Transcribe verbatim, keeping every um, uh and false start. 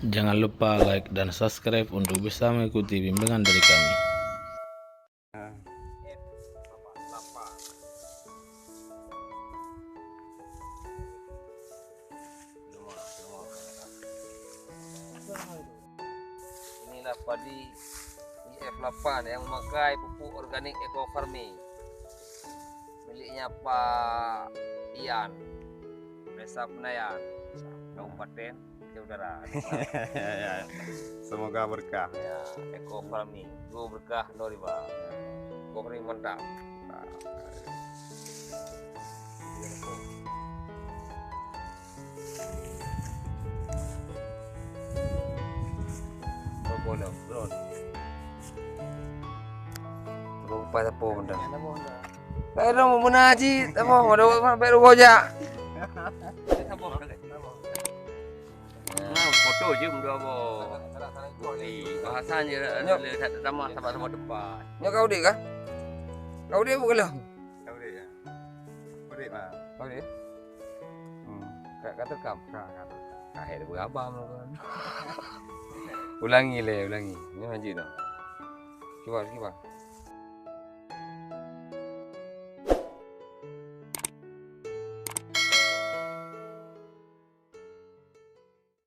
Jangan lupa like dan subscribe untuk bisa mengikuti bimbingan dari kami. Inilah padi I F lapan yang memakai pupuk organik eco farming. Miliknya Pak Ian, Desa Penayan, Kabupaten Aceh Utara. Semoga berkah. Ya, eco farming, dua berkah, no riba. Eco farming mantap. Apa dah? Drone. Apa, apa benda? Lain dah mau menaji, apa? Mau dapat sampai rumah jak. Nah, foto je berdua apa? Bukti. Bahasan je le tak tamah sama-sama tempat. Nyoe kau dek kah? Kau dek bukan lah. Kau dek ya. Kau dek mah. Kau dek. Hmm. Kat kata kam. Ka kata. Kahai dah berabang lah kan. Ulangi le, ulangi. Ni lanjut dah. Cuba, cuba.